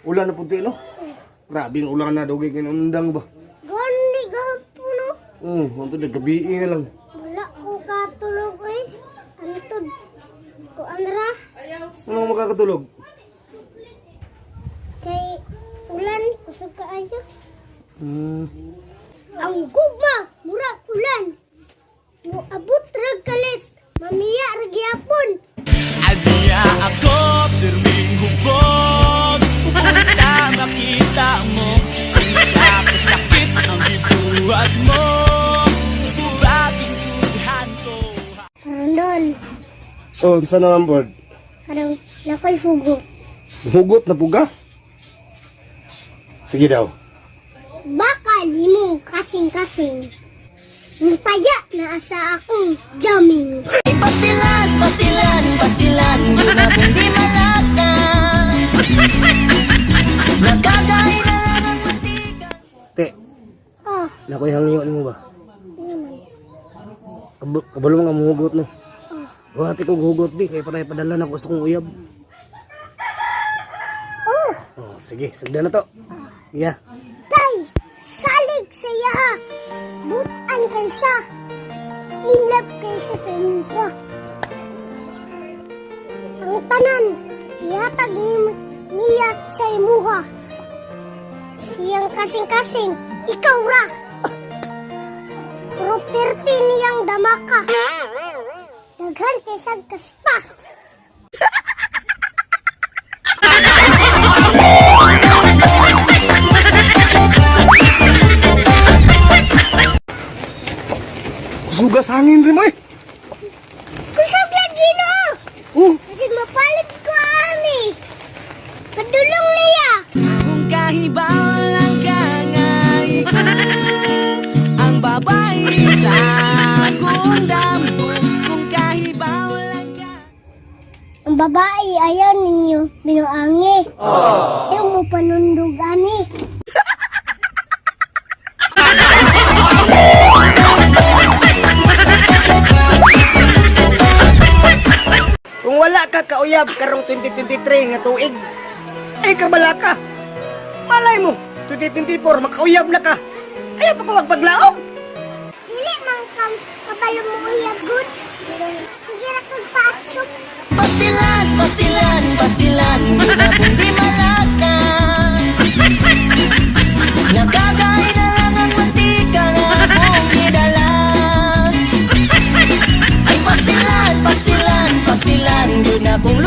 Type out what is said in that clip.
Ulan na puti, no? Grabe ang ulan na, dugay kay undang ba? Gani gahapon, no? Ang to gabi na lang. Wala ko katulog, eh. Antod. Kuan ra. Ano makakatulog? Kay ulan, kusog kaayo. Ang gugma, murag ulan. Moabot rag kalit, mamiya ra gyapon. Albiya ako, pirming hubog. Unta makita mo. Isa kasakit ang gibuhat mo. Bubaging dughan ko. Rondon, Oh, unsa na ang board? karong nakoy hugot. Hugot na puga? Sige daw. Baka limo kasing-kasing. Mutaya na asa akong jamming. Pastilan, pastilan, pastilan. Guna kung di malasa. Nakakain na lang ang mantika. Te, Oh, nakoy hangyo nimo ba? naman. Kabalo nga muhugot no. Wati ko hugot bi kay patay padala na ko sa kong uyab. Oh, Oh, sige, sagdan na to. Yeah. tay, salig sa iya. Butan kay siya. In love kay siya sa imuha. Ang tanan, ihatag niya sa imuha. Siyang kasing-kasing, ikaw ra. Property niyang damaka. Daghan kay siyang kaspa. Sugas hangin rin mo eh. Kusog lagi no! Oh, Kasi mapalit ko ani. Padulong niya. Kung kahibaw lang ka nga ikaw ang babae sa akong damo. Kung kahibaw lang ka. Ang babae ayaw ninyo binuangi. Ayaw mo panundog ani. Kung wala ka kauyab karong 2023 nga tuig, ay kabala ka. Malay mo, 2024 makauyab na ka. Ayaw pa ko magpaglaom. Dili man kam kabalo mo uyab good. Sige ra kag paatsok. Pastilan, pastilan, pastilan. Guna kung di malasa. Nakakain na lang ang mantika nga akong gidala. Ay pastilan, pastilan, pastilan. Guna kung